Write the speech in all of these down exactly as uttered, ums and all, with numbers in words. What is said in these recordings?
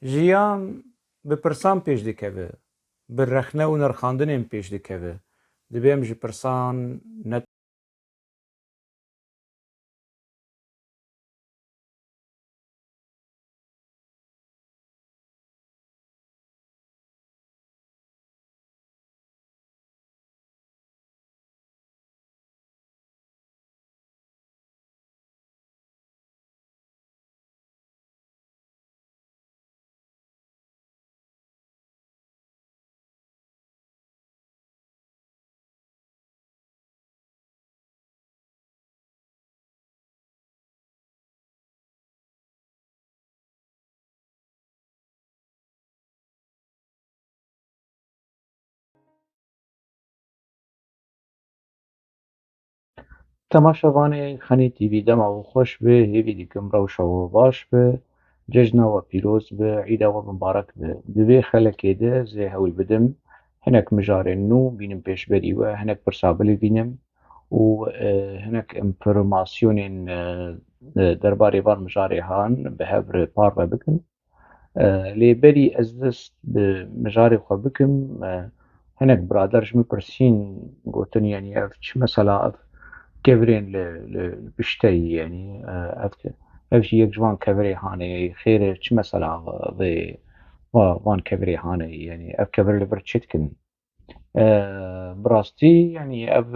Jiyan bi pirsan pêş dikeve, bi rexne û nirxandinên pêş dikeve. Divê em ji pirsan ne Temaşevanê Xenî T V, dema we xweş be, hêvî dikim rewşa we baş be, cejna we pîroz be, îda we mibarek be. Di vê xelekê de ez ê hewl bidim hinek mijarên nû bînim pêşberî we, hinek pirsa bilivînim û, e, hinek înformasyonên, e, e, derbarê van mijarê han bi hev re parve bikin. E, lê berî ez dest bi mijarê xwe bikim, e, hinek birader ji min pirsîn, gotin, yanî ev çi mesela, ev kevirên li, li, li pişteyî, yanî, e, ev, ev jî yek ji van kevirê hanê, xêr e, çi mesela vê, va-, van kevirê hanê, yanî ev kevir li vir çi dikin? E, bi rastî, yanî ev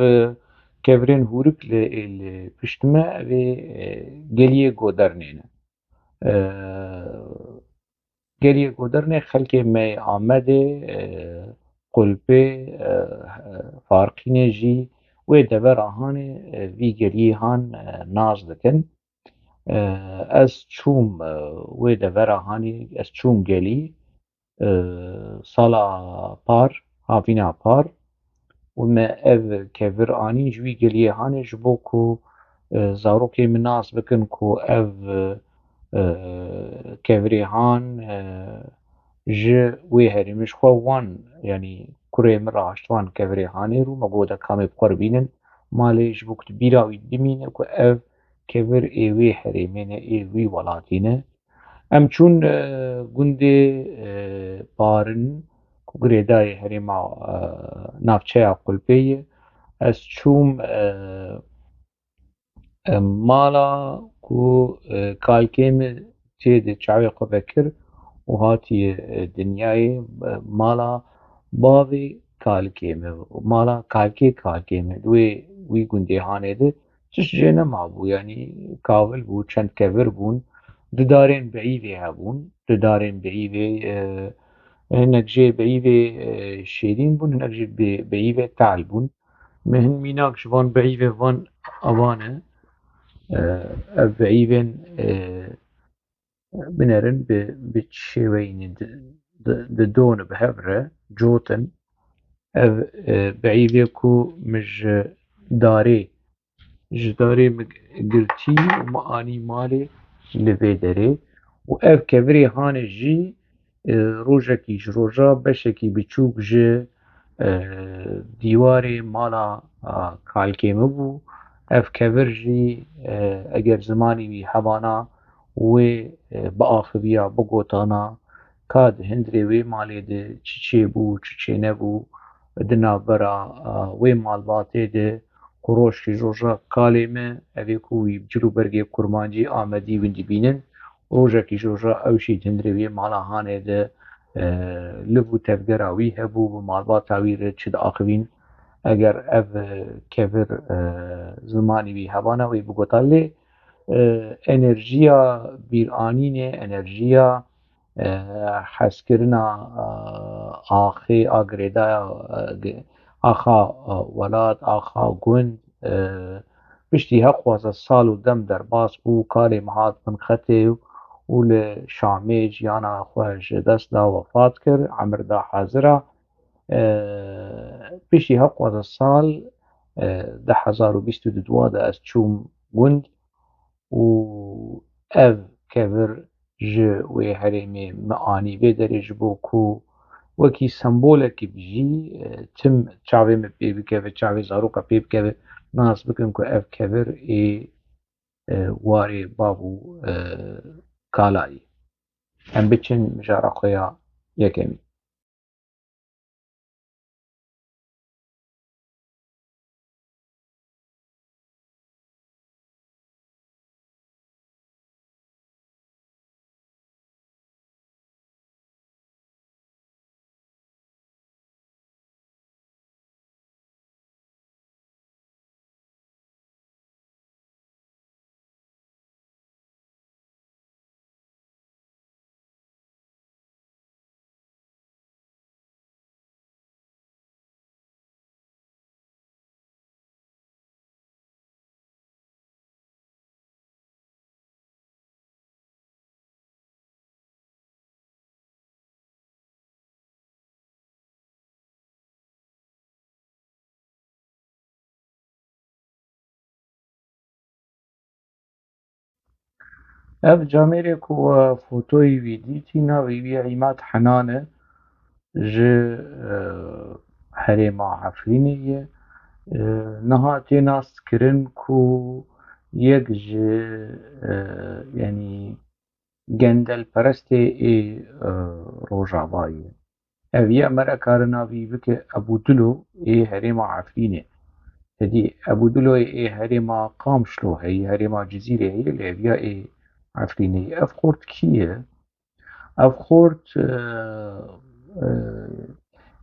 kevirên hûrik li, li pişt me, ev ê, e, geliyê Godernê ne. E, geliyê Godernê xelkê me yê Amedê, e, Qulpê, e, Farqînê jî wê devera hanê, e, vî geliyê han, e, nas dikin. E, ez çûm, e, wê devera hanê, ez çûm gelî, e, sala par, havîna par û me ev kevir anîn ji wî geliyê hanê, ji bo ku, e, zarokê min nas bikin ku ev, e, kevirê han, e, ji wê herêmê, ji xwe wan, yanî kurê min rahişt van kevirê hanê rû, me got, de kamê bi xwe re bînin malê, ji bo ku di bîra wî dimîne ku ev kevir ê wê herêmê ne, ê wî welatî ne. Em çûn, e, gundê, e, Parin ku girêdayê herêma, e, navçeya Qulpê ye. Ez çûm, e, e, mala ku, e, kalkê min tê de çavê xwe vekir û hatiye, e, dinyayê, e, mala bavê kalkê min, mala kalkê kalkê min, wê, wî gundê hanê de tişt jê nemabû, yanî kavil bû, çend kevir bûn, du darên beyîvê hebûn, du darên beyîvê, e, hinek jê beyîvê, e, şêrîn bûn, hinek jî bê-, beyîvê tehl bûn. Me hin mînak ji van beyîvê van, evan e, e, ev beyîvên, e, binerin bi, bi çi şêweyî ne di, di, di don bi hev re cotin. Ev, e, beyîvê ku min ji darê, ji darê min girtî û min anî malê li vê derê. Û ev kevirê hanê jî, e, rojekî ji roja beşekî biçûk ji, e, dîwarê mala, a, kalkê min bû. Ev kevir jî, e, eger zimanî wî hebana, wê, e, biaxiviya, bigotana ka di hundirê wê malê de çi çêbû, çi çênebû, di navbera, a, wê malbatê de ku rojekî ji roja kalê me, ev ê ku wî bi cil û bergê kurmancî, amedî wî dibînin, rojekî ji roja ew jî di hundirê wê mala hanê de, e, liv û tevgera wî hebû, bi malbata wî re çi diaxivîn. Eger ev, e, kevir, e, zimanî wî hebana, wê bigota lê, e, enerjiya bîranînê, enerjiya, e, hezkirina, e, axê a girêdaya, e, gi-, axa, e, welat, axa gund, e, piştî heqwaza sal û dem derbas bû, kalê min hat bin xetê û li Şamê jiyana xwe ji dest da, wefat kir, emir da hezira. E, piştî heqwaza sal, e, du hezar û bîst û du de ez çûm gund û ev kevir ji wê herêmê me anî vê derê ji bo ku wekî sembolekî bijî, e, tim çavê me pê bikeve, çavê zaroka pê bikeve, nas bikin ku ev kevir ê, e, warê bav û, e, kalayî. Em biçin mijara xwe ya yekemîn. Ev camêrê ku we fotoyê wî dîtî, navê wî Îmad Henan e, ji, e, herêma Efrînê ye. E, niha tê naskirin ku yek ji, e, yanî gendelperestê ê, e, Rojava ye. Ev ya me re kare navî bike Ebû Dilo ê herêma Efrînê. Hêdî Ebû Diloyê ê herêma Qamişlo heye, herêma Cizîrê heye, lê ev ya ê Efrînê ye. Ev xort kî ye? Ev xort, e, e,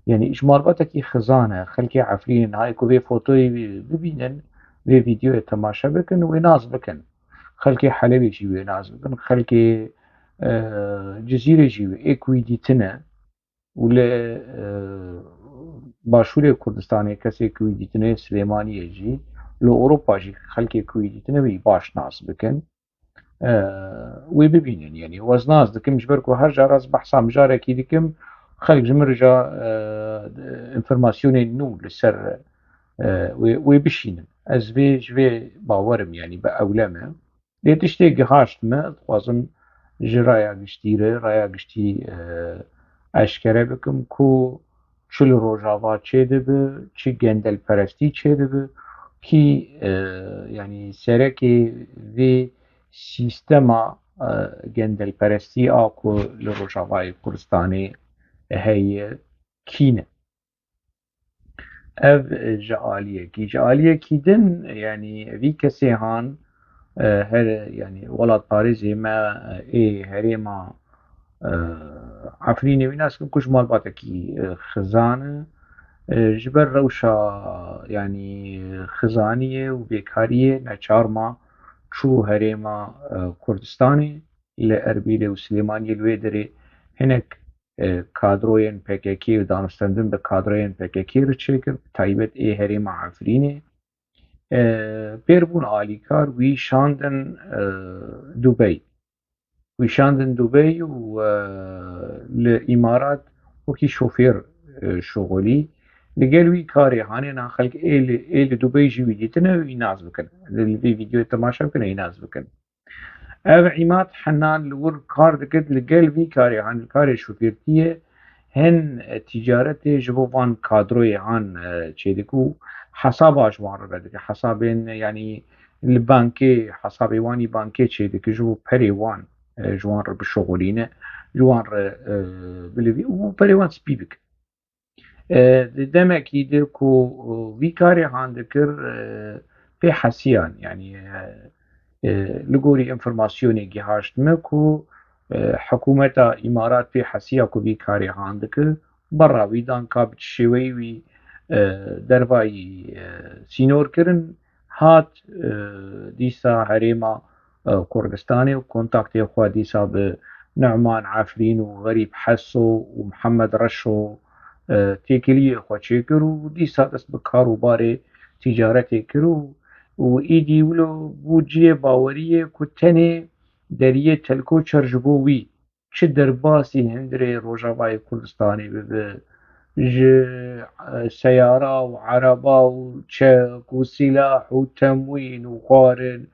yanî ji malbatekî xizan e. Xelkê Efrînê nihayê ku vê fotoyê bibînin, vê vîdeoyê temaşe bikin, wê nas bikin. Xelkê Helebê jî wê nas bikin. Xelkê, e, Cizîrê jî wê ê ku wî dîtine û li, e, Başûrê Kurdistanê kesê ku wî dîtine Silêmaniyê jî, li Ewropa jî xelkê ku wî dîtine wî baş nas bikin. E, wê bibînin, yanî ez nas dikim, ji ber ku her cara ez behsa mijarekî dikim, xelk ji min re ja, e, informasyonên nû li ser, e, wê, wê bişînin. Ez vê, ji vê bawer im, yanî bi ewle me. Lê tiştê gihaşt me, dixwazim ji raya giştî re, raya giştî, e, eşkere bikim ku çi li Rojava çêdibe, çi gendelperestî çêdibe, kî, e, yanî serekê vê sîstema, e, gendelperestî a ku li Rojavayê Kurdistanê heye, kî ne? Ev, e, ji aliyekî. Ji aliyekî din, yanî vî kesê han, e, her, yanî welatparêzê me, e, ê herêma, e, Efrînê wî nas dikin ku ji malbatekî, e, xizan e. E, ji ber rewşa, yanî xizaniyê û bêkariyê neçar ma çû herêma, e, Kurdistanê. Li Erbîlê û Silêmaniyê li wê derê hinek, e, kadroyên P K K û danûstendin bi kadroyên P K K re çêkir, bi taybet ê herêma Efrînê. E, pêr bûn alîkar, wî şandin, e, Dubey. Wî şandin Dubey û, e, li Îmarat wekî şofêr, e, şixulî. Li gel wî karê hanê na xelk ê li, ê li Dubey jî wî dîtine, wî nas bikin. Li vî vîdeoyê temaşe bikin, wî nas bikin. Ev Îmad Henan li wir kar dikir, li gel vî karê han, li karê şofêrtiyê hin, e, tîcaretê ji bo van kadroyê han, e, çêdike û hesaba ji wan re vedike. Hesabên, e, yanî li bankê, hesabê wan î bankê çêdike, ji bo perê wan, e, ji wan re bişuxulîne, ji wan re, e, bilivî û perê wan spî bike. E, di demekî de ku, e, vî karê han dikir, e, pê hesiyan, yanî, e, e, li gorî informasyonê gihaşt me ku, e, hikûmeta Îmarat pê hesiya ku vî karê han dikir, berra wî dan ka bi çi şêweyî wî, e, dervayî, e, sînor kirin, hat, e, dîsa herêma, e, Kurdistanê û kontaktê xwe dîsa bi Numan Efrîn û Xerîb Heso û Mihemed Reşo, e, têkiliyê xwe çêkir û dîsa dest bi kar û barê tîcaretê kir û, û îdî wilo bû cihê baweriyê ku tenê deriyê Telkoçer ji bo wî çi derbasî hundirê Rojavayê Kurdistanê bibe, ji, e, seyara û ereba û çek û sîlah û temwîn û xwarin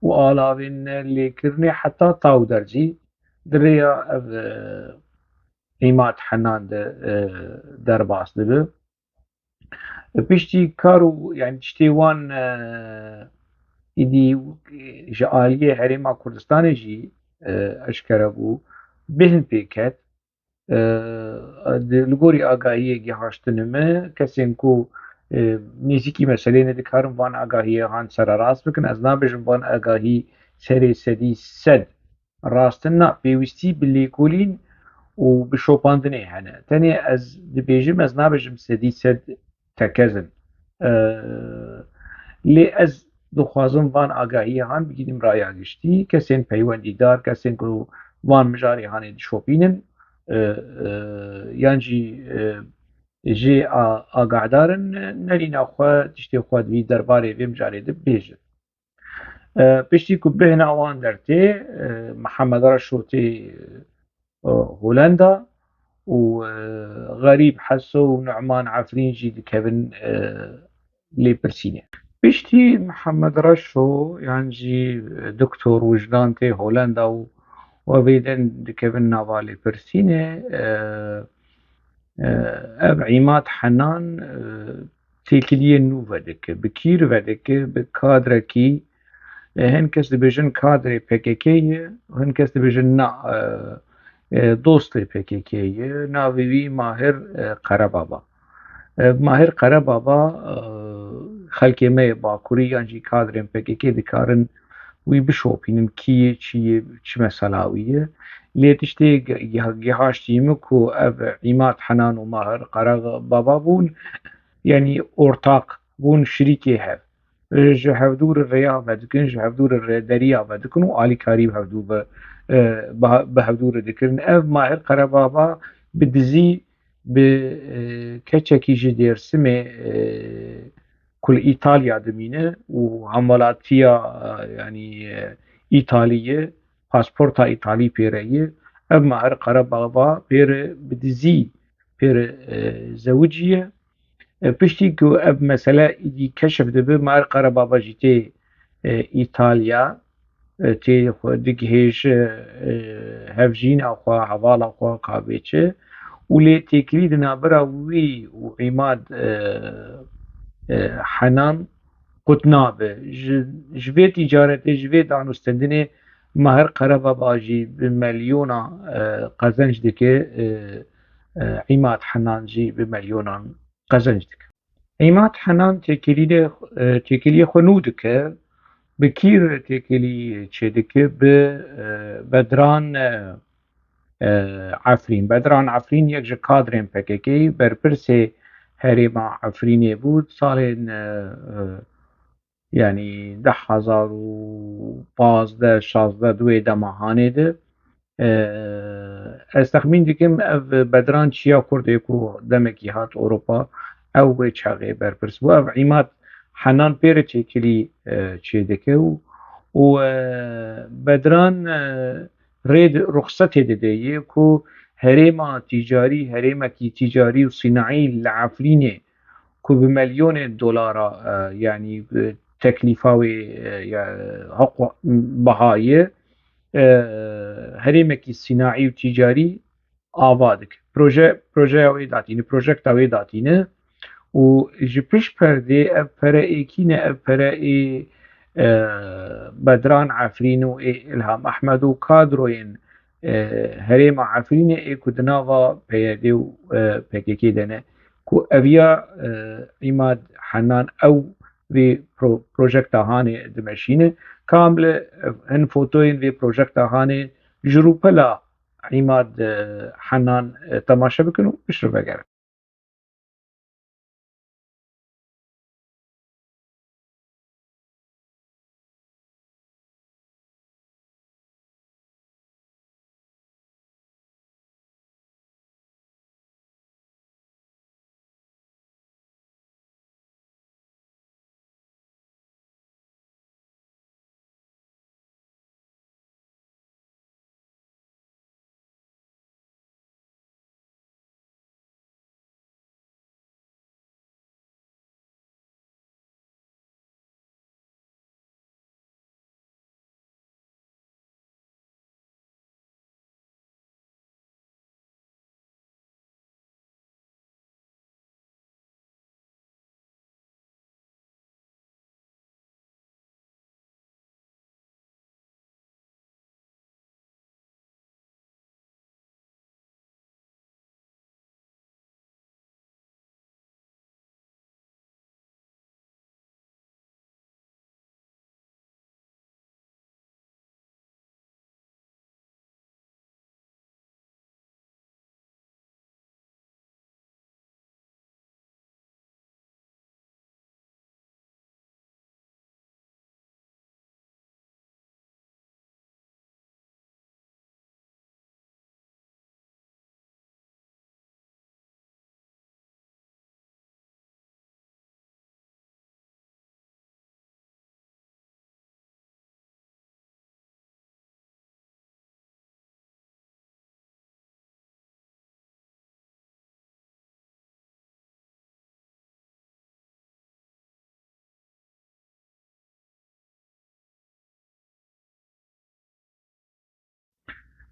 û alavên ne lêkirinê heta taw derzî di rêya ev, e, Îmad Henan de, e, derbas dibe. Piştî kar û, yanî tiştê wan, e, îdî ji aliyê Herêma Kurdistanê jî, e, eşkere bû. bêhn pê ket. E, di, li gorî agahiyê gihaştine me, kesên ku, e, nêzîkî meselê ne, dikarin van agahiyehan sererast bikin. Ez nabêjim van agahî serê sedî sed rast in. Na, pêwîstî bi lêkolîn û bi şopandinê hene. Tenê ez dibêjim, ez nabêjim sedî sed tekez in. E, lê ez dixwazim van agahiyehan bigînim raya giştî, kesên peywendîdar, kesên ku van mijarê hanê dişopînin, e, e, yan jî, e, jê a-, agahdar in, nerîna xwe, tiştê xwe di vî derbarê vê mijarê de bêjin. E, piştî ku bêhna wan dertê, e, Mihemed Reşo tê, e, Holenda û, e, Xerîb Heso û Numan Efrîn jî dikevin, e, lêpirsînê. Piştî Mihemed Reşo yan jî, e, Doktor Wijdan tê Holenda û we vêden dikevin nava lêpirsînê, e, e, ev Îmad Henan, e, têkiliyên nû vedike, bi kîr vedike, bi kadrekî, e, hin kes dibêjin kadrê P K K ye, hin kes dibêjin na, e, e, dostê P K K ye, navê wî Mahir, e, Qerebaba. E, Mahir Qerebaba, e, xelkê me yê Bakurî yan jî kadrên P K K dikarin wî bişopînin, kî ye, çi ye, çi mesela wî ye. Lê tiştê ge-, ge-, gihaştî min ku ev Îmad Henan û Mahir Qerebaba bûn, yanî ortaq bûn, şirîkê hev. Ji hevdû re rêya vedikin, ji hevdû re rêderiya vedikin û alîkarî bi hevdû ve, e, bi, bi hevdû re dikirin. Ev Mahir Qerebaba bi dizî bi, e, keçekî ji Dêrsimê, e, ku li Îtalya dimîne û hemwelatiya, e, yanî, e, Îtalî ye, pasporta Îtalî pê re ye. Ev Mahir Qerebaba pê re bi dizî pê re, e, zewiciye. E, piştî ku ev mesele îdî keşif dibe, Mahir Qerebaba jî tê, e, Îtalya, e, tê xwe digihêje, e, hevjîna xwe, hevala xwe ka bê çi. Û lê têkilî di navbera wî û Îmad, e, e, Henan qut nabe. Ji, ji vê tîcaretê, ji vê danûstendinê Mahir Qerebaba jî bi milyona, e, qezenc dike, e, e, Îmad Henan jî bi milyonan qezenc dike. Îmad Henan têkiliyê, e, têkiliyê xwe nû dike, bi kî re têkilî çêdike? Bi, e, Bedran, e, e, Efrîn. Bedran Efrîn yek ji kadrên P K K, berpirsê herêma Efrînê bû. Salên, e, e, yanî du hezar û pazdeh şazdeh di wê dema hanê de. E, ez texmîn dikim ev Bedran Çiya Kurd ê ku demekî hat Ewropa, ew wê çaxê berpirs bû. Ev Îmad Henan pê re têkilî, e, çêdike û, û, e, Bedran, e, rê di-, ruxsetê dide yê ku herêma tîcarî, herêmekî tîcarî û sînaî li Efrînê ku bi milyonên dolara, e, yanî, e, teklîfa wê, e, ya, heq biha ye, e, herêmekî sînaî û tîcarî ava dike. Proje, projeya wê datîne, projekta wê datîne û ji pişt perdê ev pere ê kî ne, ev pere ê, e, Bedran Efrîn û ê Îlham Ehmed û kadroyên, e, herêma Efrînê ê ku di nava P Y D û, e, P K K de ne, ku eviya, e, Îmad Henan ew vê pro-, projekta hanê dimeşîne. Kamil, e, hin fotoyên vê projekta hanê ji rûpela Îmad, e, Henan, e, temaşe bikin û piştre vegerin.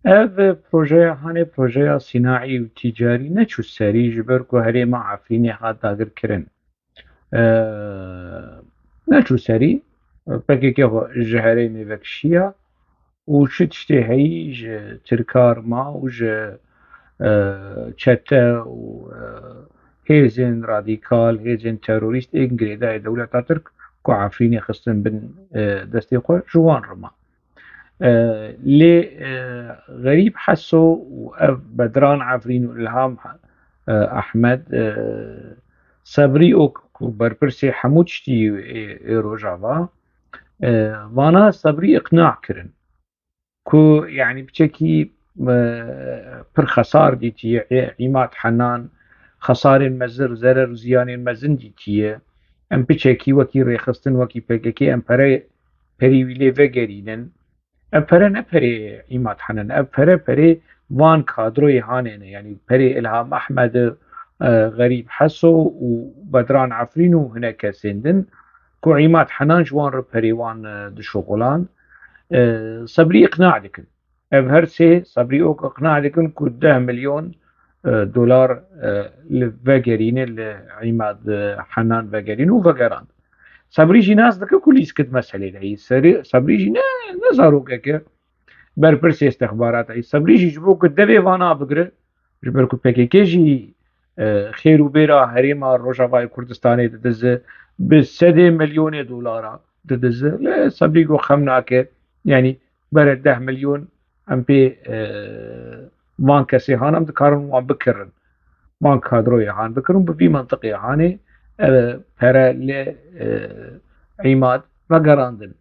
Ev projeya hanê projeya sînaî û tîcarî neçû serî, ji ber ku herêma Efrînê hat dagirkirin. Eee, neçû serî, P K K xwe ji herêmê vekişiya û çi tiştê heyî ji Tirka rima û ji, eee, çete û, eee, hêzên radîkal, hêzên terorîst ên girêdayê dewleta Tirk ku Efrînê xistin bin, eee, destê xwe, ji wan rima. E, lê, e, Xerîb Heso û ev Bedran Efrîn û Ilham, e, Ehmed, e, Sebrî Ok ku berpirsê hemû tiştî ê, ê Rojava, e, vana Sebrî iqna kirin ku, yanî, piçekî, e, pir xesar dîtiye, ê, Îmad Henan xesarên mezin, zerer û ziyanên mezin dîtiye. Em piçekî wekî rêxistin, wekî P K K, em pere perî wî lê vegerînin. Ev pere ne perê Îmad Henan, ev pere perê van kadroyê hanê ne. Yanî perê Ilham Ehmed, e, Xerîb Heso û Bedran Efrîn û hinek kesên din ku Îmad Henan ji wan re perê wan, e, dişuxulan. E, Sebrî iqna dikin. Ev her sê Sebrî Ok iqna dikin ku deh milyon, e, dolar, e, li vegerîne, li Îmad, e, Henan vegerîne û vegerand. Sebrî jî nas dike ku lîskit meselê de yî. Serî-, Sebrî jî ne, ne zarokek e. Berpirsê istixbarat e. Sebrî jî ji bo ku devê vana bigire, ji ber ku P K K jî, e, xêr û bêra herêma Rojavayê Kurdistanê didize, bi sedê milyonê dolara didize. Lê Sebrî got xem nake. Yanî bere deh milyon em pê, e, van kesê han em dikarin wan bikirin. Van kadroyê han bikirin, bi vî mentiqê hanê, e, pere li, e, Îmad vegerandin.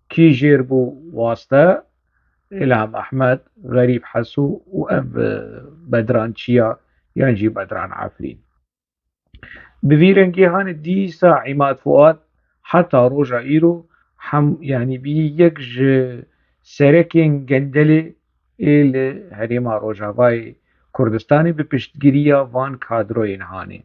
Kî jêr bû waste? Îlham Ehmed, Xerîb Heso û ev, e, Bedran Çiya yan jî Bedran Efrîn. Bi vî rengî hanê dîsa Îmad Fuad heta roja îro hem, yanî bî yek ji serekên gendelê ê li herêma Rojavayê Kurdistanê bi piştgiriya van kadroyên hanê.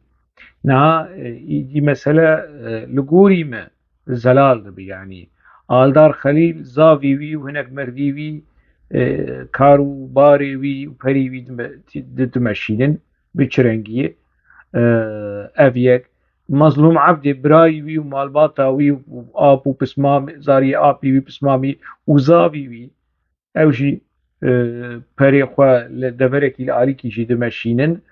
Niha, e, îdî mesele, e, li gorî me zelal dibe, yanî Aldar Xelîl, zavî wî û hinek merdî wî, e, kar û barê wî û perî wî dime-, di-, dimeşînin. Bi çi rengî ye? E, ev yek. Mazlûm Ebdê, birayî wî û malbata wî û ap û pismam-, zariyê apî wî, pismamî û zavî wî, ew jî, e, perê xwe li deverekî li alîkî jî dimeşînin.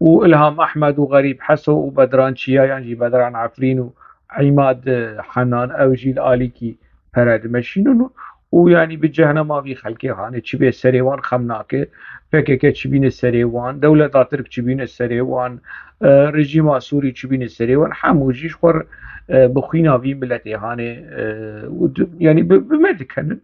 Û Ilham Ehmed û Xerîb Heso û Bedran Çiya yan jî Bedran Efrîn û Îmad, e, Henan, ew jî li alîkî pere dimeşînin û, û yanî bi cehnema vî xelkê hanê, çi bê serê wan xem nake, P K K çi bîne serê wan, dewleta Tirk çi bîne serê wan, e, rejîma Sûrî çi bîne serê wan, hemû jî ji xwe re, e, bi xwîna vî miletê hanê, e, û di-, yanî bi, bi me dikenin.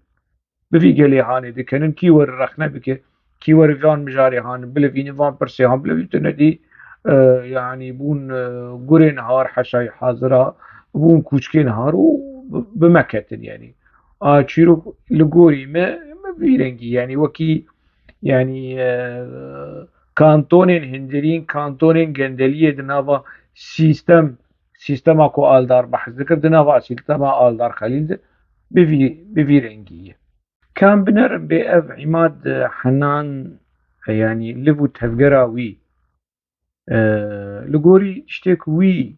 Bi vî gelê hanê dikenin, kî were rexne bike, kî were van mijarê han bilivîne, van pirsê han bilivîne, tu nedî, e, yanî bûn, e, gurên har, heşayî hazira, bûn kûçkên har û bi, bi me ketin, yanî. A çîrok li gorî me, me vî rengî, yanî wekî, yanî, e, kantonên hindirîn, kantonên gendeliyê di nava sîstem, sîstema ku Aldar behs dikir, di nava sîstema Aldar Xelîl de bi vî, bi vî rengî ye. Ka em binerin bê ev Îmad Henan, e, yanî liv û tevgera wî, e, li gorî tiştê ku wî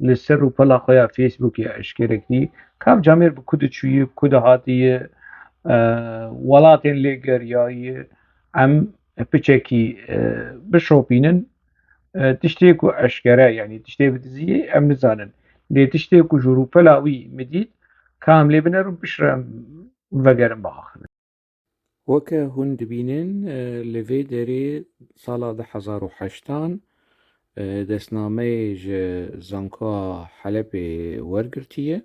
li ser rûpela xwe ya Facebookê eşkere kirî, ka ev camêr bi ku diçûyî, bi ku dihatiye, e, welatên lê geriyaye, em piçekî, e, bişopînin, e, tiştê ku eşkere, yanî tiştê bi diziyê em nizanin. Lê tiştê ku ji rûpela wî min dît, ka em lê binerin, piştre em vegerin biaxivin. Weke hûn dibînin, e, li vê derê sala du hezar û heştan, e, destnameyê ji Zankoya Helepê wergirtiye.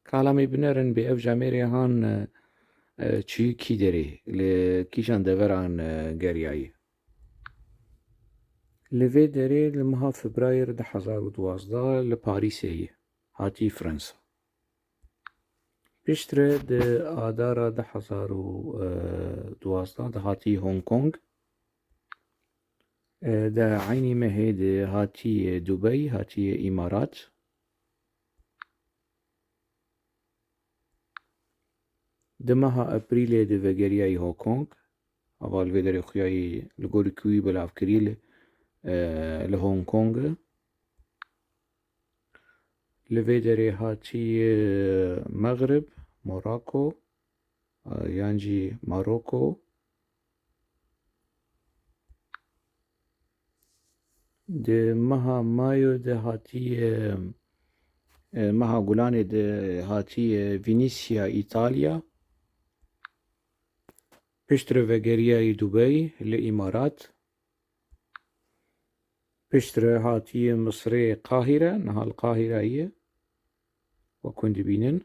Ka em ê binerin bê ev camêrê han, e, e, çi kî derê, li kîjan deveran, e, geriyaye. Li vê derê li meha Febrayêr du hezar û duwazdeh li Parîsê ye, hatî Fransa. Piştre di Adara du hezar û duwazdeh de hatî Hong Kong. E, di eynî mehê de hatî Dubey, hatî Îmarat. Di meha Eprîlê de vegeriyayî Hong Kong, Ava li vê derê xuya yî li gorî ku wî belav kirî li, e, li Hong Kong e. Li vê derê hatî, e, Mexrib, Morocco, e, yan jî Maroko. Di meha Mayo de hatî, e, e, meha Gulanê de hatî, e, Venîsya, Îtalya. Piştre vegeriyayî Dubey li Îmarat. Piştre hatiye Misirê Qahîre, niha li Qahîre ye. Wek hûn dibînin.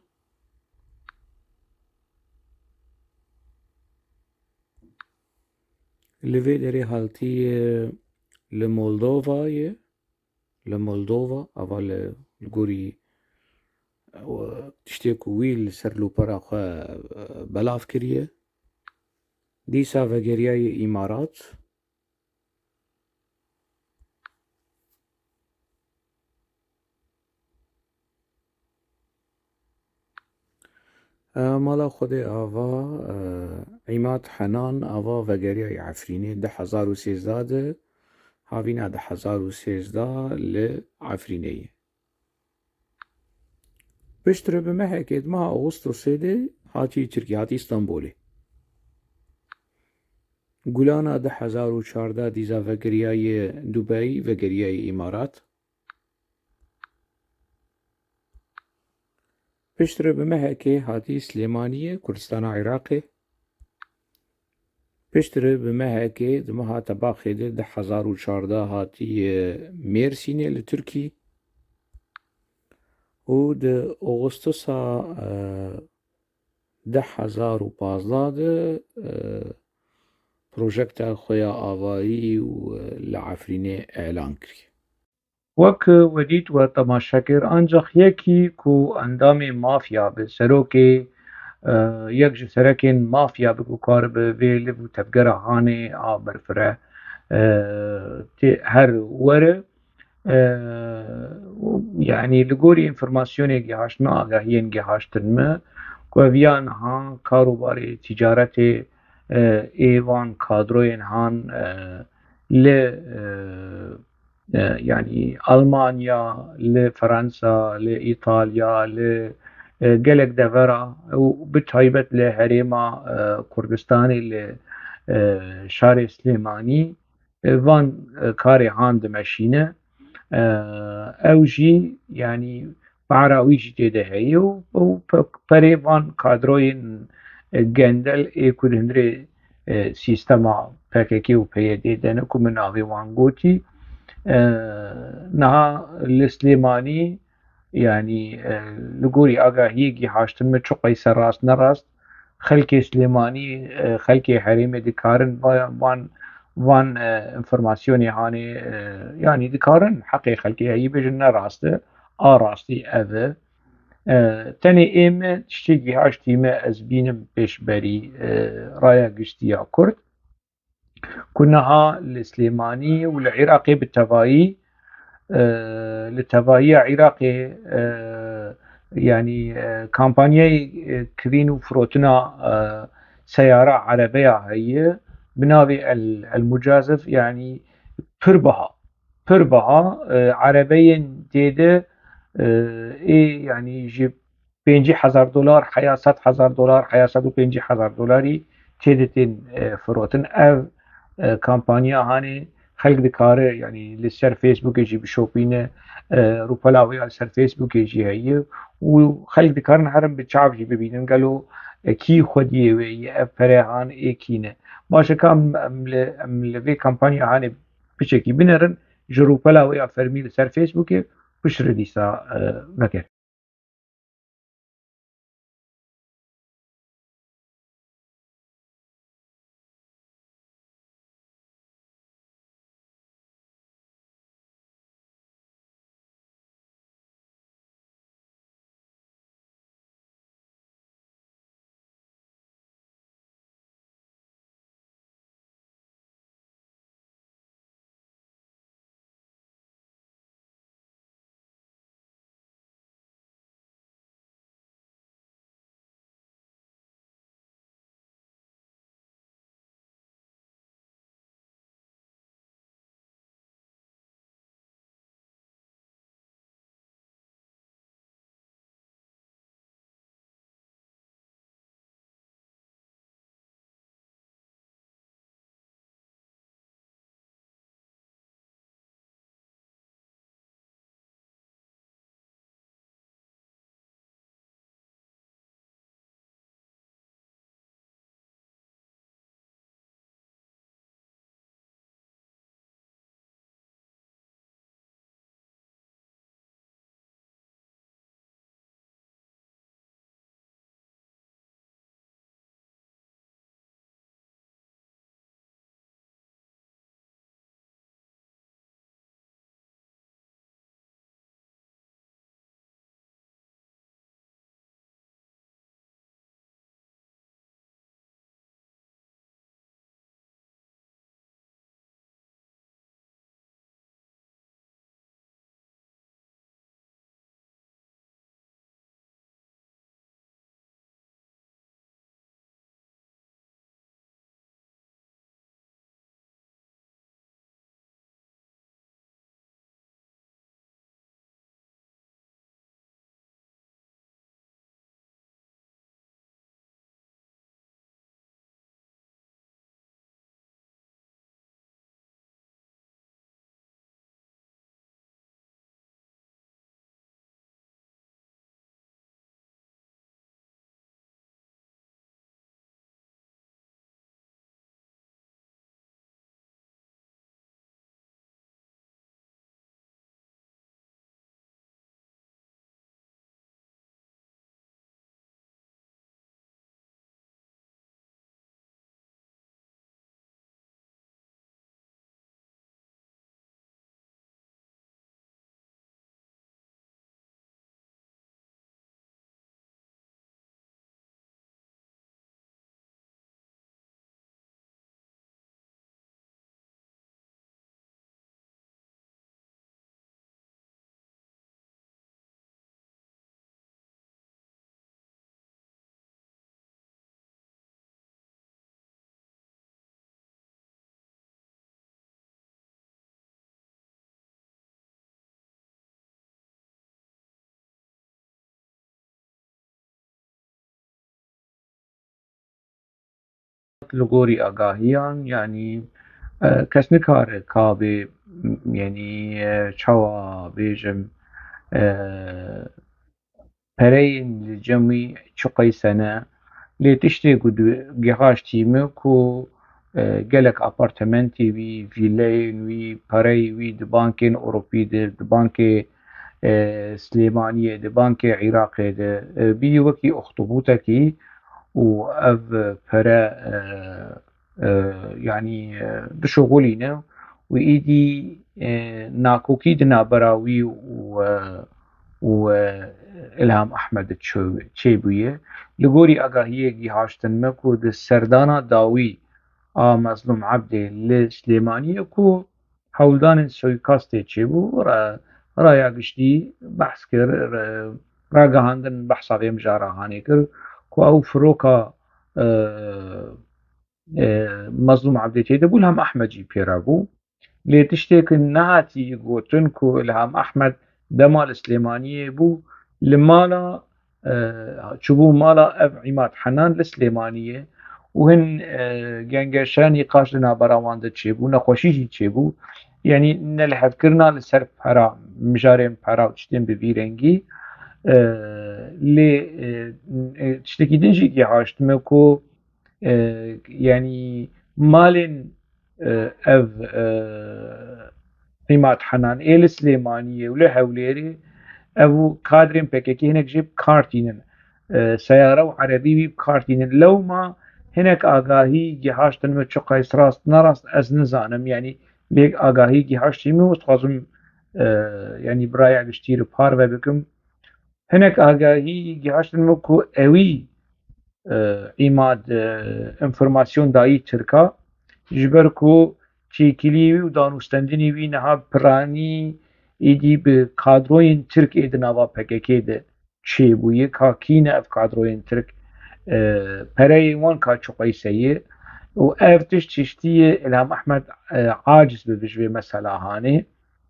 Li vê derê hatiye li Moldova ye. Li Moldova, ava li, li gorî, e, tiştê ku wî li ser lûpera xwe, e, belav kiriye. Dîsa vegeriyaye Îmarat. E, mala Xwedê ava, e, Îmad Henan ava vegeriya Efrînê di hezar û sêzdeh de, havîna di hezar û sêzdeh li Efrînê ye. Piştre bi mehekê di meha Ağustosê de hatî Tirkiyê, hatî Stenbolê. Gulana di hezar û çardeh dîza vegeriyaye Dubey, vegeriyaye Îmarat. Piştre bi mehekê hatî Silêmaniyê, Kurdistana Iraqê. Piştre bi mehekê di meha Tebaxê de di hezar û çardeh hatî, e, Mêrsînê li Tirkî. Û di Oxustusa, e, di hezar û pazdeh de, e, projekta xwe ya avayî û, e, li Efrînê elan kiriye. Wek we dît we temaşe kir, ancax yekî ku endamê mafya bi, serokê, e, yek ji serekên mafya bi ku karibe vê liv û tevgera Hanê a berfireh, e, tê her were, e, yanî li gorî înformasyonê gihaştine, agahiyên gihaştin me, ku ev ya niha karobarê tîcaretê, e, ê van kadroyên han, e, li, e, e, yanî Almanya, li Fransa, li Îtalya, li, e, gelek devera û bi taybet li herêma, e, Kurdistanê li, e, şarê Silêmanî, e, van, e, karê han dimeşîne. E, ew jî, yanî, para wî jî tê de heye û, û pe-, perê van kadroyên, e, gendel ê ku di hundirê, e, sîstema P K K û P Y D de ne ku min navê wan gotî. E, niha li Silêmanî, yanî, e, li gorî agahiyê gihaştin me çi qeyse rast ne rast, xelkê Silêmanî, e, xelkê herêmê dikarin va-, van, van, e, înformasyonê hanê, e, yanî dikarin heqê xelkê heyî bêjin ne rast e, a rastî ev e. E, tenê ê me tiştê gihaştî me ez bînim pêşberî, e, raya giştî ya Kurd. Ku niha li Silêmanî û li Iraqê bi tevayî, e, li tevahiya Iraqê, e, yanî, e, kampanyayê, e, kirîn û firotina, e, seyara erebeya heye bi navê El, El Mucazif, yanî pir biha, pir biha, e, erebeyên tê de, e, ê, yanî ji pêncî hezar dolar heya sed hezar dolar heya sed û pêncî hezar dolarî tê de tên, e, firotin. Ev, e, kampanya hanê xelk dikare, yanî li ser Facebookê jî bişopîne, e, rûpela wê ya li ser Facebookê jî heye û xelk dikarin herin bi çav jî bibînin gelo, e, kî xwediyê wê ye, ev pere han ê kî ne. Baş e ka em, em li, em li vê kampanya hanê piçekî binerin, ji rûpela wê ya fermî li ser Facebookê piştre dîsa, e, vegerin. li gorî agahiyan, yanî, e, kes nikare kabê, yanî, e, çawa bêjim, e, pereyên li cem wî çi qeyse ne. Lê tiştê ku di-, gihaştî min ku, e, gelek apartementê wî, vîleyên wî, pereyê wî di bankên Ewropî de, di bankê, e, Silêmaniyê de, bankê Iraqê de, e, bî wekî uxtubûtekî û ev pere, e, e, yanî, e, dişuxulîne û êdî, e, nakokî di navbera wî û, e, û, e, Îlham Ehmed çê-, çêbûye. Li gorî agahiyê gihaştin me ku di serdana dawî a Mezlûm Ebdê li Silêmaniyê ku hewldanên suîkastê çêbû, ra-, raya giştî behs kir, re-, ragihandin behsa vê mijara hanê kir ku ew firoka, e, e, Mezlûm Ebdê tê de bû, Îlham Ehmed jî pê re bû. Lê tiştê ku nehatî gotin ku Îlham Ehmed dema li Silêmaniyê bû, li mala, e, çûbû mala ev Îmad Henan li Silêmaniyê û hin, e, gengeşe nîqaş di navbera wan de çêbû, nexweşî jî çêbû. Yanî nelihevkirina li ser pera, mijarên pera û tiştên bi vî rengî, e, lê, e, e, tiştekî din jî gihaşt me ku e, yanî malên, e, ev, e, Îmad Henan ê li Silêmaniyê û li Hewlêrê, ev û kadrên P K K hinek jê bi kar tînin. E, seyare û erebî wî bi kar tînin. Lewma hinek agahî gihaştin me, çi qeys rast nerast ez nizanim. Yanî lê agahî gihaştî min û dixwazim, e, yanî bi raya giştî re parve bikim. Hinek agahî gihaştin me ku ewî, e, Îmad, e, înformasyon dayî Tirka, ji ber ku çêkilî wî û danûstendinî wî niha piranî êdî bi kadroyên Tirk ê di nava P K K de çêbûye, ka kî ne ev kadroyên Tirk, e, pereyên wan ka çi qeyse ye û ev tişt tiştî ye Îlham Ehmed, e, aciz bibe ji vê mesela hanê.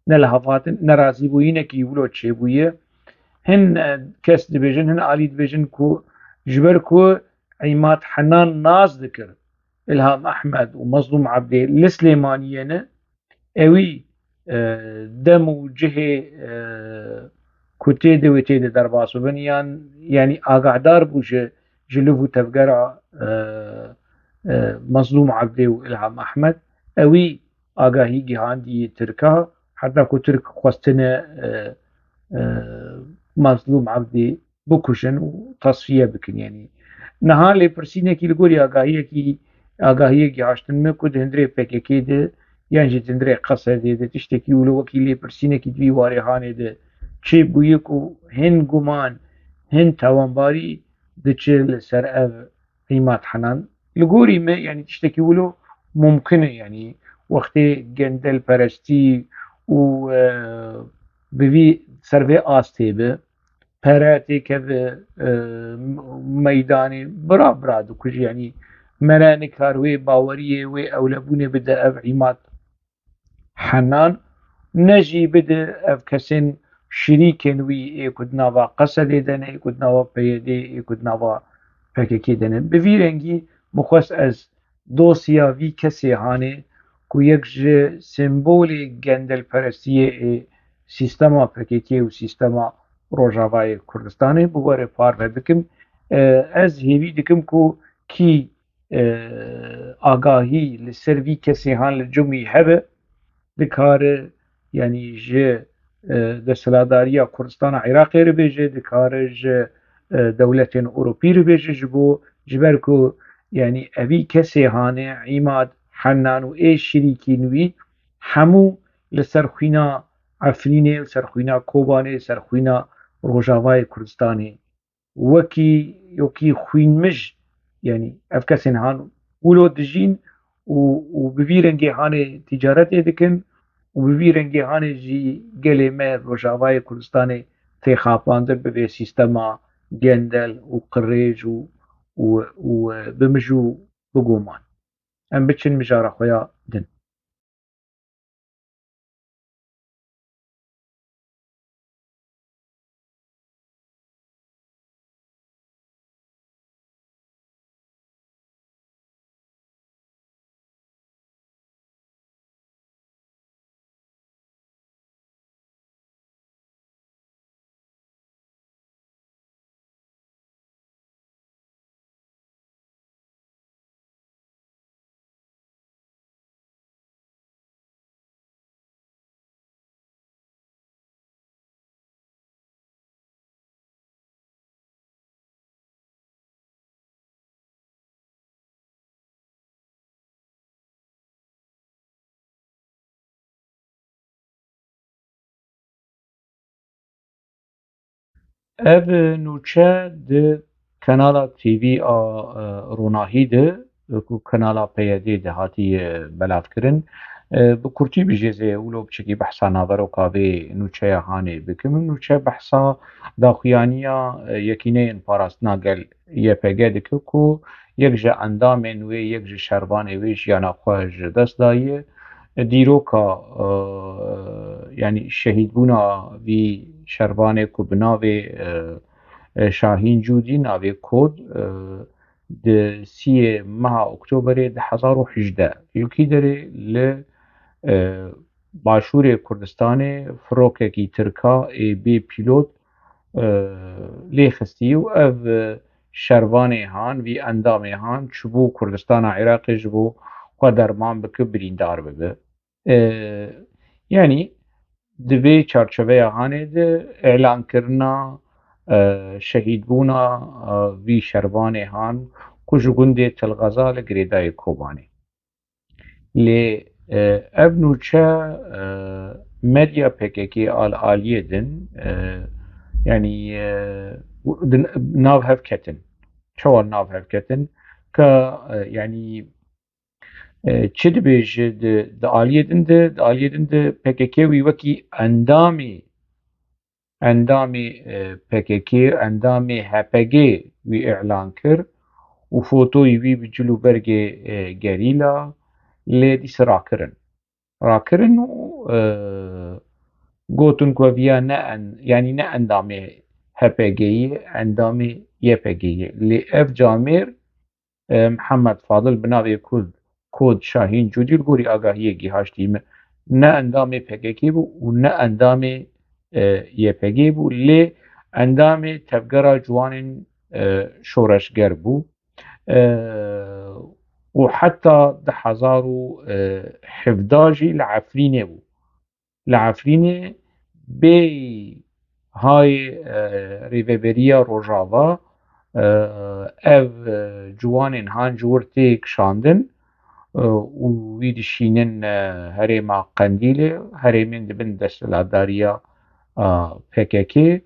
Ne li hev hatin, nerazîbûyînekî wilo çêbûye. Hin, e, kes dibêjin, hin alî dibêjin ku ji ber ku Îmad Henan nas dikir Îlham Ehmed û Mezlûm Ebdê li Silêmaniyê ne, ewî, e, dem û cihê, e, ku tê de wê tê de derbas bibin, yan, yanî agahdar bû ji, ji liv û tevgera, e, e, Mezlûm Ebdê û Îlham Ehmed, ewî agahî gihandiye Tirka, heta ku Tirk xwestine, e, e, Mezlûm Ebdê bikujin û tesfiye bikin. Yanî niha lêpirsînekî li gorî agahiyekî, agahiyê gihaştin me ku di hundirê P K K de yan jî di hundirê Qesedê de tiştekî wilo wekî lêpirsînekî di vî warê hanê de çêbûye ku hin guman, hin tawanbarî diçe li ser ev Îmad Henan. Li gorî me, yanî tiştekî wilo mumkin e, yanî wextê gendelperestî û, e, bi vî ser vê astê be, pere têkeve, e, meydanê, bira bira dikujî, yanî mere nikar wê baweriyê, wê ewlebûnê bide ev Îmad Henan, ne jî bide ev kesên şirîkên wî ê ku di nava Qesedê de ne, ê ku di nava P Y D'ê, ê ku di nava P K K de ne. Bi vî rengî min xwest ez dosya vî kesê hanê ku yek ji sembolê gendelperestiyê ê sîstema P K K û sîstema Rojavayê Kurdistanê bi we re parve bikim. E, ez hêvî dikim ku kî, e, agahî li ser vî kesê han li cem wî hebe, dikare, yanî ji, e, desthilatdariya Kurdistana Iraqê re bêje, dikare ji, e, dewletên Ewropî re bêje, ji bo, ji ber ku, yanî evî kesê hanê Îmad Henan û ê şirîkîn wî hemû li ser xwîna Efrînê, li ser xwîna Kobanê, li ser xwîna Rojavayê Kurdistanê wekî, wekî xwînmij, yanî ev kesên han wilo dijîn û, û bi vî rengê hanê tîcaretê dikin û bi vî rengê hanê jî gelê me Rojavayê Kurdistanê tê xapandin bi vê sîstema gendel û qirêj û, û, û bi mij û bi guman. Em biçin mijara xwe ya din. Ev nûçe di kanala T V a, e, Ronahî de, ku kanala P Y D de hatiye belavkirin. E, bi kurtî bijêzê wilo biçekî behsa naveroka vê nûçeya hanê bikim. Nûçe behsa daxuyaniya, e, yekîneyên parastina gel Y P G dike ku yek ji endamên wê, yek ji şervanê wê jiyana xwe ji dest daye. Dîroka, e, yanî şehîdbûna vî şervanê ku bi navê, e, e, Şahîn Cûdî, navê kod, e, di siyê meha Oktoberê du hezar û hejdeh, Ülküderê li, e, başûrê Kurdistanê firokekî Tirka ê bê pîlot, e, lê xistî û ev, e, şervanê han, vî endamê han çûbû Kurdistana Iraqê ji bo xwe derman bike, birîndar bibe. E, yanî di vê çarçoveya hanê de îlankirina, e, şehîdbûna, e, vî şervanê han ku ji gundê Til Xeza li girêdayê Kobanê. Lê, e, ev nûçe, e, medya P K K al aliyê din, e, yanî, e, di nav hev ketin. Çawa nav hev ketin? Ka, e, yanî, e, çi dibêje di, di aliyê din de, di aliyê din de P K K wî wekî endamî endamê, e, P K K, endamê H P G wî îlan kir û fotoyî wî bi cil û bergê, e, gerîla lê dîsa rakirin. Rakirin û, e, gotin ku ev ya ne en-, yanî ne endamê H P G ye, endamê Y P G ye. Lê ev camêr e, Mihemed Fadil bi navê Kurd, Kod Şahîn Cûdî li gorî agahiyê gihaştî me, ne endamê P K K bû û ne endamê, e, Y P G bû, lê endamê Tevgera Ciwanên, e, Şoreşger bû. E, û heta du hezar û hevdeh jî li Efrînê bû. Li Efrînê bê hayê, e, Rêveberiya Rojava, e, ev, e, ciwanên han ji wir tê kişandin, e, û wî dişînin, e, herêma Qendîlê, herêmên di bin desthilatdariya, e, P K K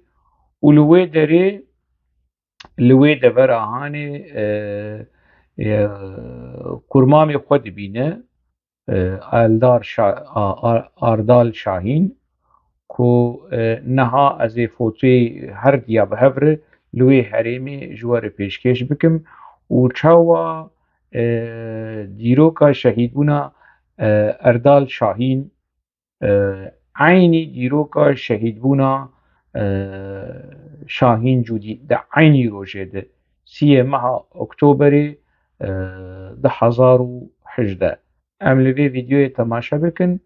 û li wê derê, li wê devera hanê, e, e, kurmamê xwe dibîne. e, Eldar Şa-, A-, A-, Ardal Şahîn, ku, e, niha ez ê fotoyê her diya bi hev re li wê herêmê ji we re pêşkêş bikim û çawa, e, dîroka şehîdbûna, e, Erdal Şahîn, e, eynî dîroka şehîdbûna, e, Şahîn Cûdî di eynî rojê de, siyê meha Oktoberê, e, du hezar û hejdeh. Em li vê vîdeoyê temaşe bikin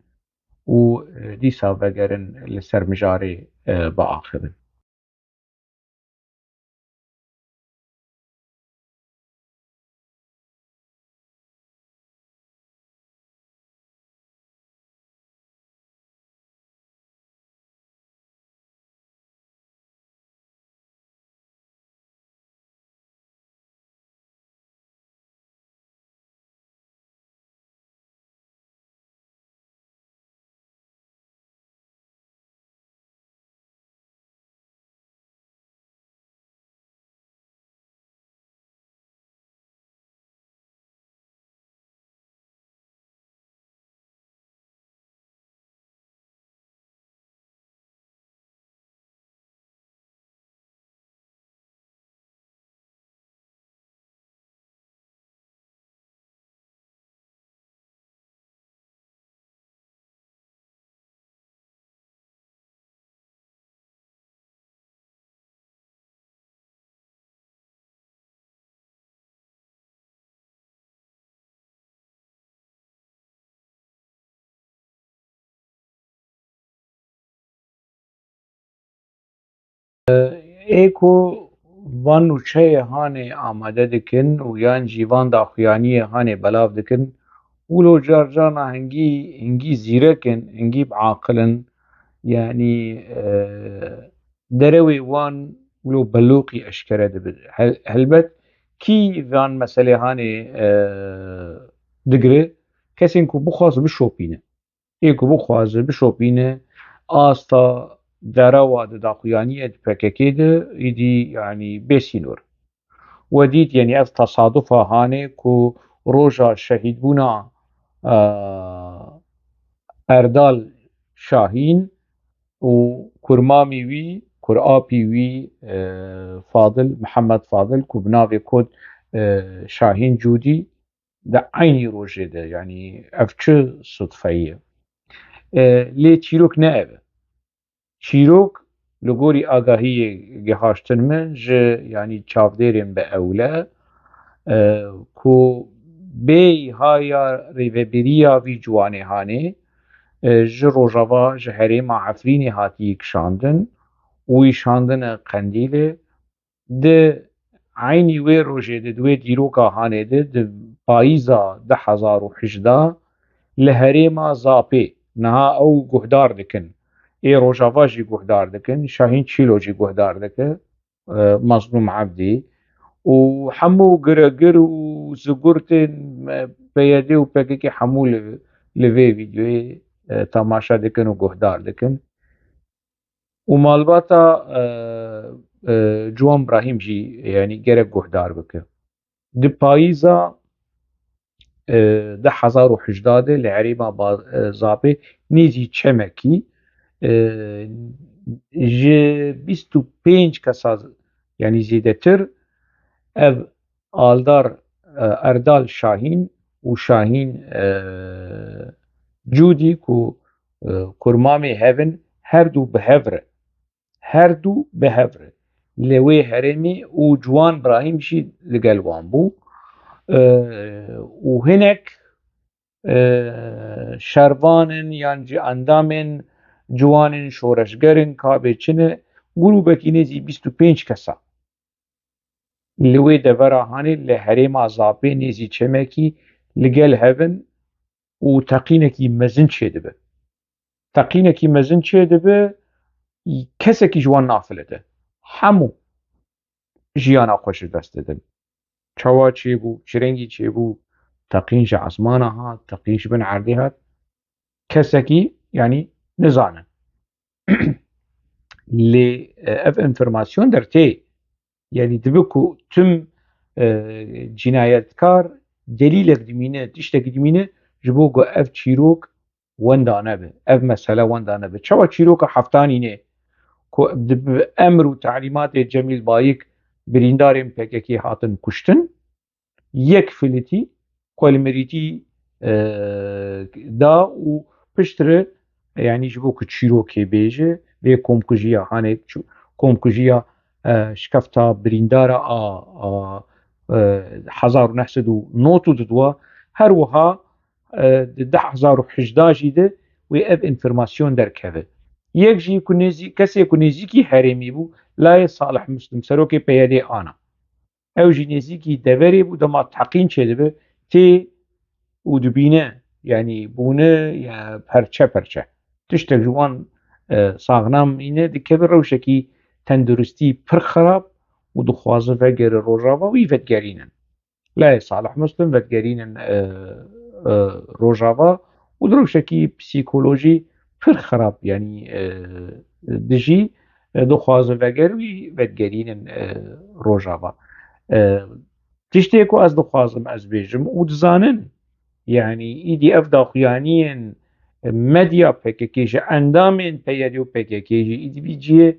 û, e, dîsa vegerin li ser mijarê, e, biaxivin. Ê ku van nûçeyê hanê amade dikin û yan jî van daxuyaniyê hanê belav dikin, wilo carcana hingî, hingî zîrek in, hingî bi aqil in. Yanî, e, derewê wan wilo belûqî eşkere dibe. Hel-, helbet kî van meselê hanê, e, digire, kesên ku bixwaz bişopîne. Ê ku bixwaze bişopîne asta derewa di daxuyaniyê di P K K de îdî, yanî bê sînor. We dît, yanî ev tesadufa hanê ku roja şehîdbûna, e, Erdal Şahîn û kurmamî wî, kurapî wî, e, Fadil, Mihemed Fadil, ku bi navê kod, e, Şahîn Cûdî, di eynî rojê de, yanî ev çi sudfe ye? E, lê çîrok ne ev e. Çîrok, li gorî agahiyê gihaştin min ji, yanî çavdêrên bi ewle, e, ku bê haya rêvebiriya vî ciwanê hanê, e, ji Rojava, ji herêma Efrînê hatiye kişandin û wî şandine Qendîlê. Di eynî wê rojê de, di wê dîroka hanê de, di payîza du hezar û hejdeh li herêma Zapê, niha ew guhdar dikin, ê Rojava jî guhdar dikin, Şahîn Çîlo jî guhdar dike, e, Mazlûm Ebdî û hemû giregir û zigurtên, e, P Y D û P K K hemû li, li vê vîdeoyê, e, temaşe dikin û guhdar dikin. Û malbata, e, e, Ciwan Brahîm jî, yanî gerek guhdar bike. Di payîza, e, du hezar û hejdeh de li herêma Ba-, e, Zapê nêzî çemekî, e, ji bîst û pênc kesa, yanî zêdetir, ev Aldar, e, Erdal Şahîn û Şahîn, e, Cûdî ku, e, kurmamê hev in, her du bi hev re. Her du bi hev re. Li wê herêmê û Ciwan Brahîm jî li gel wan bû. E, û hinek, e, şervan in yan jî endamên ciwanên şoreşger in, kabê çi ne, grûbekî nêzî bîst û pênc kesa. Li wê devera hanê li herêma Zapê nêzî çemekî li gel hev in û teqînekî mezin çêdibe. Teqînekî mezin çêdibe, kesekî ji wan nafilite. Hemû jiyana xwe ji dest didin. Çawa çêbû, çi rengî çêbû, teqîn ji esmana hat, teqîn ji bin erdê hat. Kesekî, yanî, nizane. Lê, e, ev enformasyon dertê. Yanî dibe ku tim, e, cînayetkar delîlek dimîne, tiştek dimîne, ji bo ku ev çîrok wenda nebe, ev mesele wenda nebe. Çawa çîroka heftanînê ku di, bi emr û talîmatê Cemîl Bayik birîndarên P K K hatin kuştin, yek filîtî, xwe li mirîtî, e, da û piştre, yanî ji bo ku çîrokê bêje, vê komkujiya hanê çû-, komkujiya, e, şikefta birîndara a, a, e, hezar û neh sed û nod û didwa, her wiha, e, di du hezar û hejdeh jî de wê ev enformasyon derkeve. Yek jî ku nêzî-, kesê ku nêzîkî herêmî bû, Layê Salih Muslim, serokê P Y D ana. Ew jî nêzîkî deverê bû, dema teqîn çêdibe, tê û dibîne, yanî bûne ya perçe perçe. Tiştek ji wan, e, saxnamîne, dikeve rewşekî tenduristî pir xirab û dixwaze vegere Rojava, wî vedigerînin. Layê Salih Muslim vedigerînin, e, e, Rojava û di rewşekî psîkolojî pir xirab, yanî, e, dijî, e, dixwaze veger wî vedigerînin, e, Rojava. E, tiştê ku ez dixwazim ez bêjim û dizanin, yanî îdî ev daxuyaniyên medya P K K ji endamên P Y D û P K K jî îdî vî cihê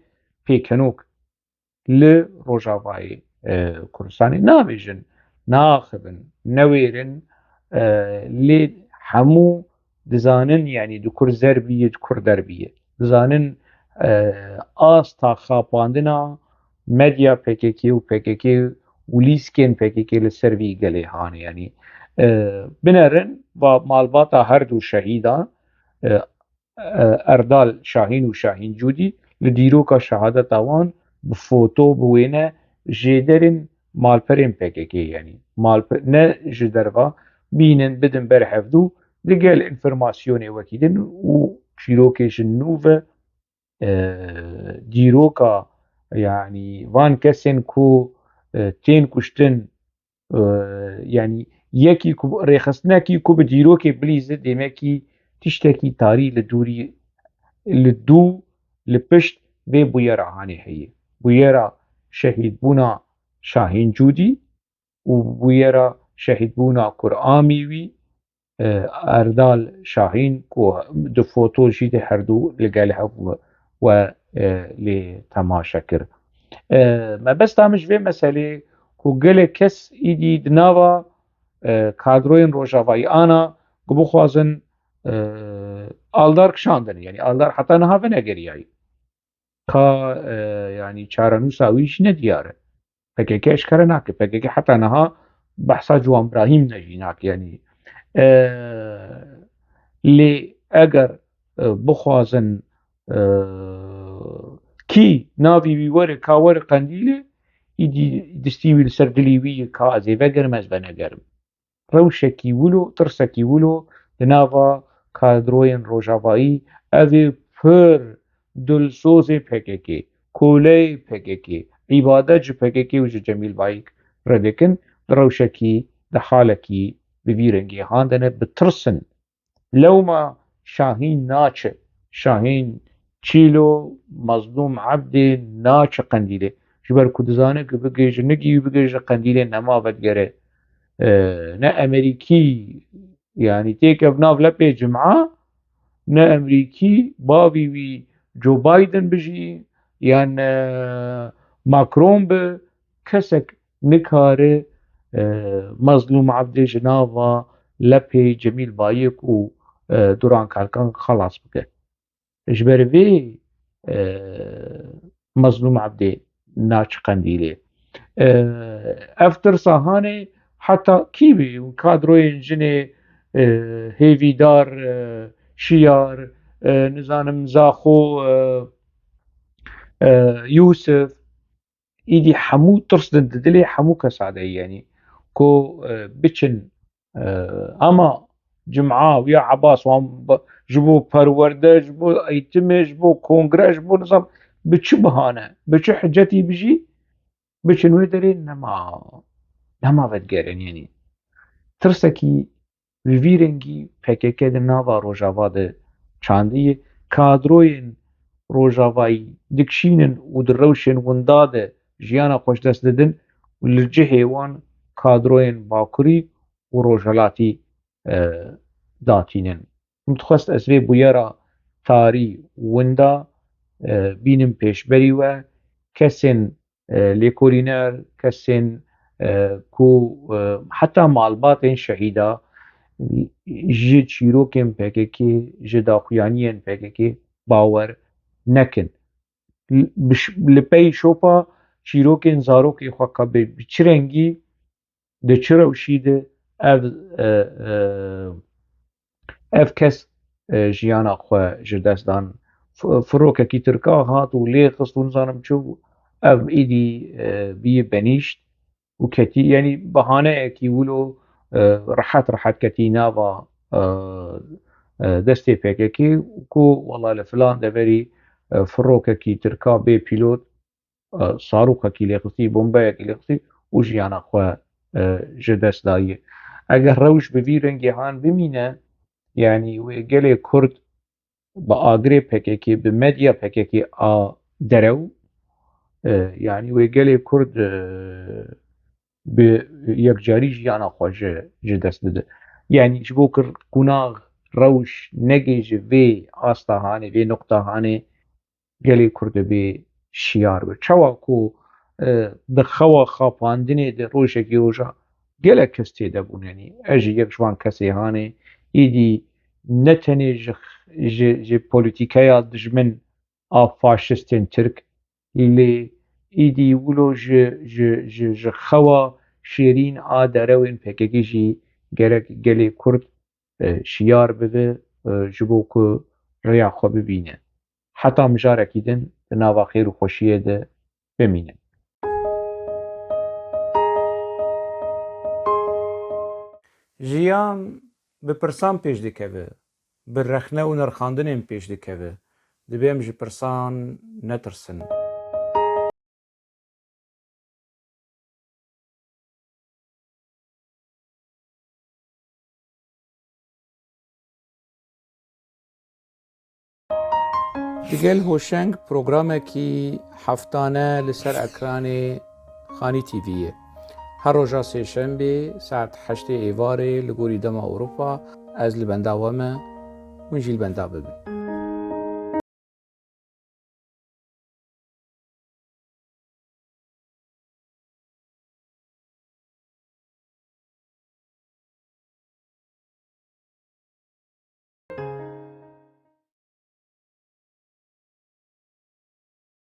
pêkenok li Rojavayê, e, Kurdistanê nabêjin, naxivin, newêrin, e, lê hemû dizanin, yanî di kur zer bîye, di kur der bîye. Dizanin, e, asta xapandina medya P K K û P K K û lîskên P K K li ser vî gelê hanê. Yanî, e, binerin va malbata her du şehîdan, e, e, Erdal Şahîn û Şahîn Cûdî li dîroka şehadeta wan bi foto, bi wêne jêderên malperên P K K, yanî malpe-, ne ji derva, bînin, bidin ber hevdû, digel enformasyonê wekî din û çîrokê ji nû ve, e, dîroka, yanî van kesên ku, e, tên kuştin, e, yanî yekî ku, rêxistinekî ku bi dîrokê bilîze, demekî tiştekî tarî li dûrî, li dû, li pişt vê bûyera hanê heye. Bûyera şehîdbûna Şahîn Cûdî û bûyera şehîdbûna kuramî wî, e, Erdal Şahîn, ku di foto jî de herdu li gel hev we, e, lê temaşe kir. E, mebesta min ji vê meselê ku gelek kes îdî di nava, e, kadroyên Rojavayî ana ku bixwazin, e, Aldar kişandin, yanî Aldar heta niha venegeriyayî. Ka, e, yanî çarenûsa wî jî ne diyar e. P K K eşkere nake. P K K heta niha behsa Ciwan Brahîm ne jî nake. Yanî, e, lê eger, e, bixwazin, e, kî navî wî were, ka were Qendîlê, îdî distî wî li ser dilî wî ye, ka ez ê vegerim, ez venegerim. Rewşekî wilo, tirsekî wilo di nava kadroyên Rojavayî, ev ê pir dilsozê P K K, koleyê P K K, îbadet ji P K K û ji Cemîl Bayik re dikin, di rewşekî, di halekî bi vî rengî han de ne, bi tirs in. Lewma Şahîn naçe. Şahîn Çîlo, Mazlûm Ebdê naçe Qendîlê. Ji ber ku dizane ku bigihêje, negihî bigihêje Qendîlê nema vedigere. E, ne Emerîkî, yanî têke bi nav lepê Cuma, ne Emerîkî, bavî wî Joe Biden bijî, yan, e, Macron bi, kesek nikare, e, Mazlûm Ebdê ji nava lepê Cemîl Bayik û, e, Duran Kalkan xelas bike. Ji ber vê, e, Mazlûm Ebdê naçe Qendîlê. E, ev tirsa hanê heta kî bî? Kadroyên jinê, e, hêvîdar, e, şiyar, e, nizanim Zaxo, e, e, Yûsif, îdî hemû tirs din di dilê hemû kesa de ye, yanî ku, e, biçin, e, ama Cuma, ya Ebas, wan bi-, ji bo perwerde, ji bo eğitimê, ji bo kongre, ji bo nizam, bi çi bihane, bi çi hicetî bijî, biçin wê derê nema, nema vedigerin, yanî tirsekî bi vî rengî P K K di nava Rojava de çandiye. Kadroyên Rojavayî dikişînin û di rewşên winda de jiyana xwe ji dest didin û li cihê wan kadroyên Bakurî û Rojhilatî, e, datînin. Min dixwest ez vê bûyera tarî winda, e, bînim pêşberî we. Kesên e, lêkolîner, kesên, e, ku, e, heta malbatên şehîda ji çîrokên P K K, ji daxuyaniyên P K K bawer nekin. Li, bi ş-, li pey şopa çîrokên zarokê xwe ka bi, bi çi rengî, di çi rewşî de ev, e, e, ev kes, e, jiyana xwe ji dest dan. F-, firokekî tirka hat û lê xist û nizanim çi, ev êdî, e, bî benîşt û ketî, yanî bahaneyekî wilo, e, rehet rehet ketî nava, e, e, destê P K K ku wela li filan deverî, e, firokekî tirka bê pîlot, e, sarûxekî lêxistî, bombeyekî lêxistî û jiyana xwe, e, ji dest daye. Eger rewş bi vî rengê han bimîne, yanî wê gelê Kurd bi agirê P K K, bi medya P K K a derew, e, yanî wê gelê Kurd, e, bi yekcarî jiyana xwe ji, ji dest bide. Yanî ji bo ku qunax, rewş negihêje vê asta hanê, vê nuqta hanê, gelê Kurd dibê şiyar be. Çawa ku, e, di xewa xapandinê de rojekî roja gelek kes têde bûn, yanî ez jî yek ji van kesê hanê, êdî ne tenê ji, ji, ji polîtîkeya dijmin a faşistên Tirk, lê êdî wilo ji, ji, ji, ji xewa şêrîn a derewên P K K jî gerek gelê Kurd, e, şiyar bibe, e, ji bo ku rêya xwe bibîne. Heta mijarekî din di nava xêr û xweşiyê de bimînin. Jiyan bi pirsan pêş dikeve, bi rexne û nirxandinên pêş dikeve. Divê em ji pirsan netirsin. Digel Hoşeng programekî heftane li ser ekranê Xanî T V'yê. Her roja sêşembê saet heştê êvarê li gorî dema Ewropa ez li benda we me, hûn jî li benda bibin.